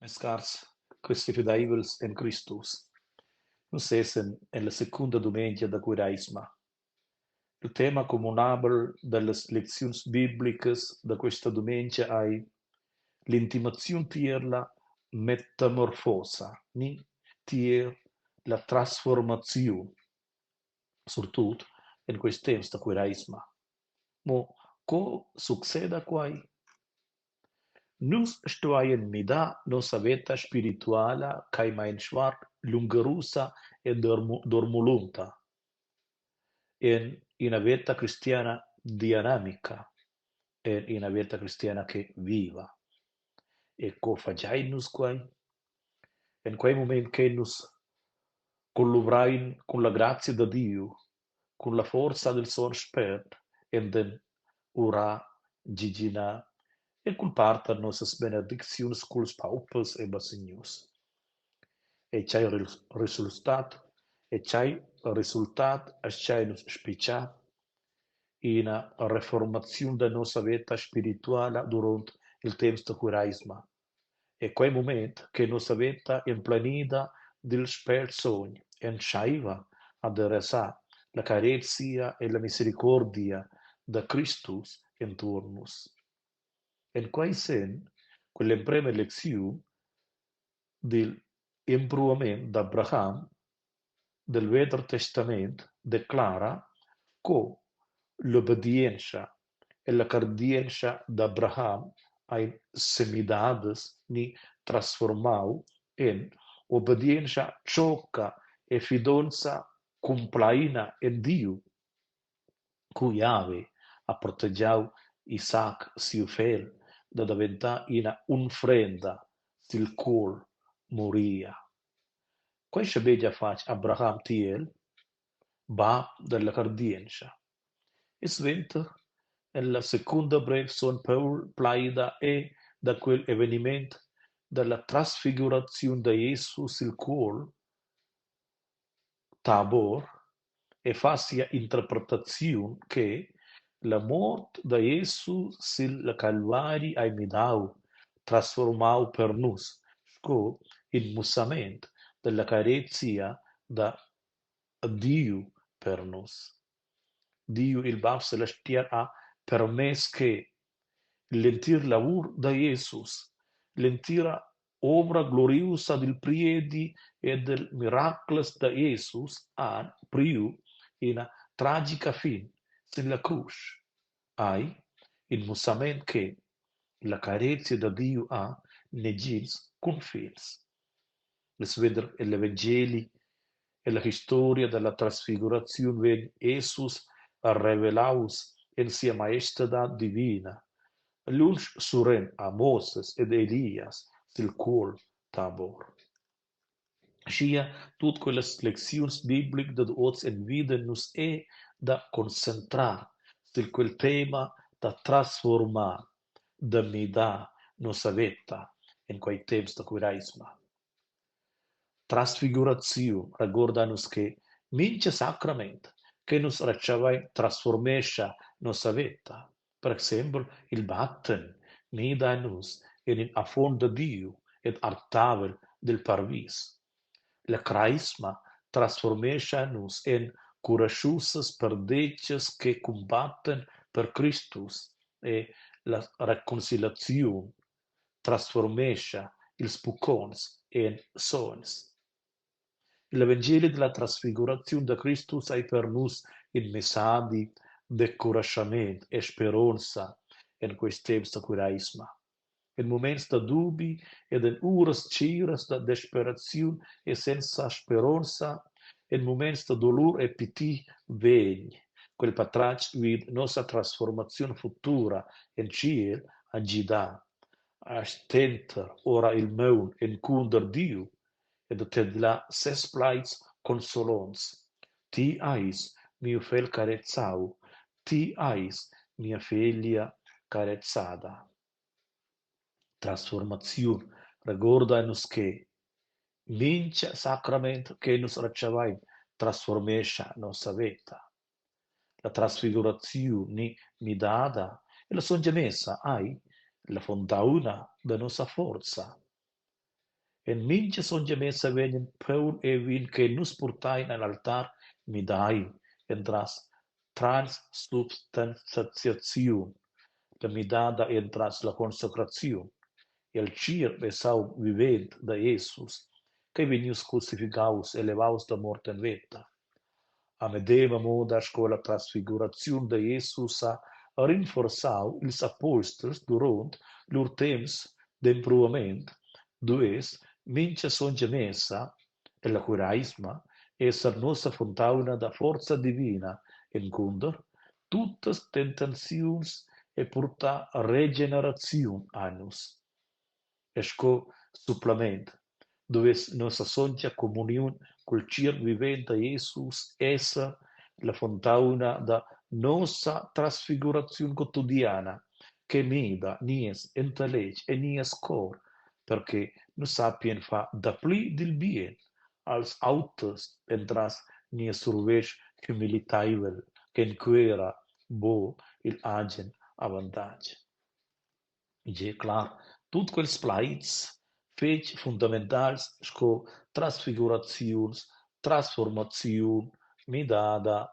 Mes cars cristifideivels en Cristus, nus essen en la secunda dumengia da Cureisma. Il tema communabel dallas lecziuns biblicas da questa dumengia ei l'intimaziun tier la metamorfosa ni tier la transformaziun, surtut en quei temps da Cureisma. Mo co succeda quei? Nus stuein midar nossa veta spirituala ch'ei meinsvart lungurusa e dormulonta en ina veta cristiana dinamica, en ina veta cristiana che viva. E co fagein nus quei? En quei mument che nus colluvrein cun la grazia da Diu, cun la forza dil Sogn Spert enten urar, giginar e cumparter nossas benedicziuns culs paupers e basignus. E tgei resultat e tgei resultat astgein nus spitgar? Ina reformaziun da nossa veta spirituala duront il temps da cureisma. E quei mument che nossa veta emplenida dil Spert Sogn entscheiva a derasar la carezia e la misericordia da Cristus entuorn nus. En quei senn quell'emprema lecziun digl empruament d'Abraham del Veder Testament declara co l'obedientscha e la cardientscha d'Abraham ein semidadas ni transformau en obedientscha tschocca e fidonza cumpleina en Diu. Cu Jahve ha protegiau Isac, siu fegl, da daventar ina unfrenda sil cuol Moria. Quei schabegia fatg Abraham tiel bab dalla cardientscha. E suenter en la secunda brev sogn Paul plaida è da quel eveniment dalla transfiguraziun da Jesus sil cuolm Tabor e fa sia interpretaziun che la mort da Jesus sil Calvari ei midau, transformau per nus sco in mussament dalla carezia da Diu per nus. Diu il Bab celestial ha permess che l'entir lavur da Jesus, l'entira ovra gloriusa dil priedi e del miracles da Jesus han priu ina tragica fin sin la crusch, ei in mussament che la carezia da Diu ha negins cunfins. Il suenter egl evangeli ella historia dalla transfiguraziun vegn Jesus revelaus en sia maestadad divina, lunsch suren a Moses ed Elias sil cuolm Tabor. Aschia tut quellas lecziuns biblic dad oz envidan nus era da concentrar sil quel tema da transformar, da midar nossa veta en quei temps da cureisma. Transfiguraziun regorda nus che mintga sacrament che nus retschavain transfurmescha nossa veta. Per exempel il batten mida nus en in affon da Diu ed artavel dil parvis. La craisma transformescha nus en curaschusas perdetgas che cumbattan per Cristus e la reconciliaziun transformescha ils pucconts en sogns. Il evangeli della transfiguraziun da Cristus ei per nus in messadi d'encuraschament e speronza en quei temps da cureisma. En muments da dubi ed en uras stgiras da desperaziun e senza speronza, en muments da dolur e piti vegn quel patratg vid nossa transformaziun futura en tschiel a gidar a stenter ora il maun encunter Diu e da tedlar ses plaids consolonts: Ti eis miu fegl carezau, ti eis mia feglia carezada. Transformaziun regorda nus che mintga sacrament che nus retschavain transformescha nossa veta. La transfiguraziun ni midada e la sontga messa ei la fontauna da nossa forza. En mintga sontga messa vegnan paun e vin che nus purtein agl altar midai entras transsubstanziaziun, la midada entras la consecraziun, el tgierp e saung vivent da Jesus ch'ei vegnius crucificaus e levaus da mort en veta. A medema moda sco la transfiguraziun da Jesus ha rinforzau ils apostels duront lur temps d'empruvament, duess mintga sontga messa ella cureisma esser nossa fontauna da forza divina encunter tuttas tentaziuns e purtar regeneraziun a nus. E sco supplement duvess nossa sontga communiun cul tgierp vivent da Jesus esser la fontauna da nossa transfiguraziun quotidiana che mida nies entelletg e nies cor per che nus sappien far dapli dil bien als auters entras nies survetsch humiliteivel che enquera buc igl agen avantatg. Gie clar, tut quels plaids fetg fundamentals sco transfiguraziuns, transformaziun, midada,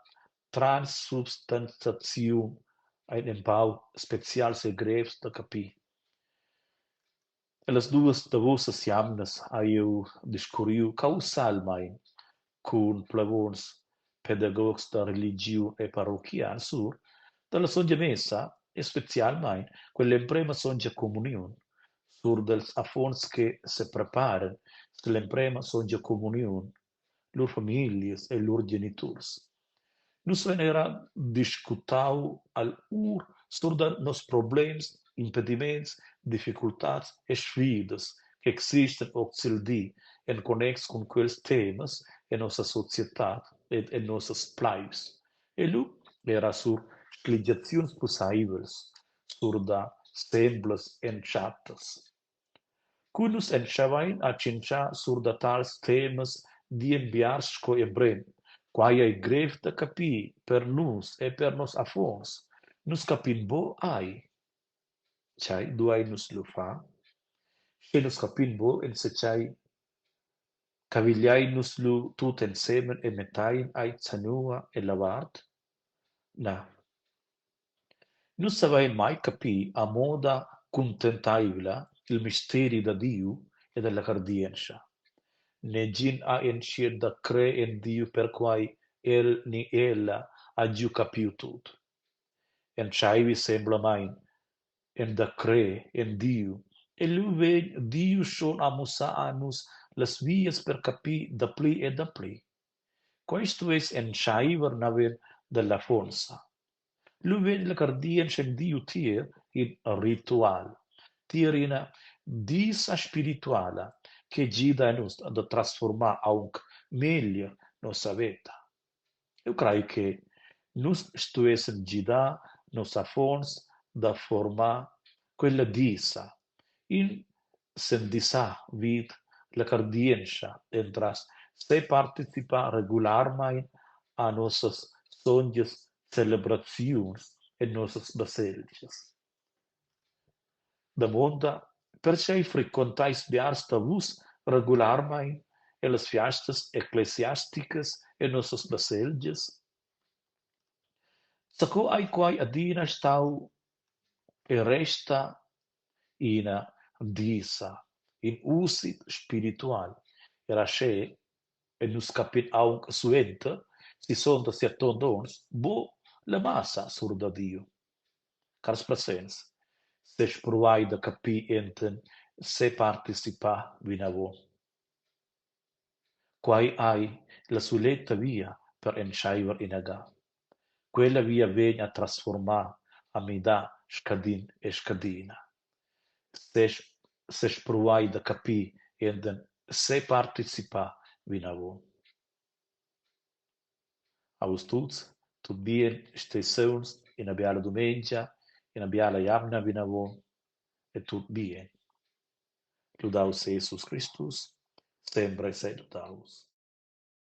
transsubstanziaziun ein empau specials e grevs da capir. Ellas duas davosas jamnas hai jeu discurriu causalmein cun plevons, pedagogs da religiun e parochians sur dalla sontga messa e specialmein quell'emprema sontga communiun, sur dils affons che sepreparan sill'emprema sontga communiun, lur famiglias e lur geniturs. Nus vein era discutau agl ur sur da nos problems, impediments, difficultads e sfidas ch'existan ozildi en connex cun quels temas en nossa societad ed en nossas pleivs e lu era sur sligiaziuns pusseivlas, sur da semplas entschattas. Cu nus entschevein a tschintschar sur da tals temas dien biars sco emprem: Quei ei grev da capir per nus e per nos affons. Nus capin buc ei. Tgei duein nus lu far? Sche nus capin buc enzatgei, cavigliein nus lu tut ensemen e mettein ei zanua ella vart? Na. Nus savein mai capir a moda cuntentaivla il misteri da Diu e dalla cardientscha. Negin ha entschiet da crer en Diu perquei el ni ella ha giu capiu tut. Entscheivi semplamein en da crer en Diu e lu vegn Diu schon a mussar a nus las vias per capir dapli e dapli. Quei stuess entscheiver naven dall'affonza. Lu vegn la cardientscha en Diu tier in ritual, tier ina disa spirituala che gida a nus da transformar aunc meglier nossa veta. Eu crei che nus stuessen gidar nos affons da formar quella disa, in s'endisar vid la cardientscha entras separticipar regularmein a nossas sontgas celebraziuns en nossas baselgias. Damonda, pertgei frequenteis biars da vus regularmein ellas fiastas ecclesiasticas en nossas baselgias? Zaco ei quei adina stau e resta ina disa, in usit spiritual, era sche e nus capin aunc suenter sissontasiatont onns buc la massa sur da Diu. Cars presents, sespruvai da capir enten separticipar vinavon. Quei ei la suletta via per entscheiver inaga. Quella via vegn a transformar, a midar scadin e scadina. Sespruvai da capir enten separticipar vinavon. A vus tuts, tut bien, stei sauns, ina biala dumengia, ina biala jamna vinavon e tut bien. Ludaus sei Jesus Cristus, sempre sei ludaus.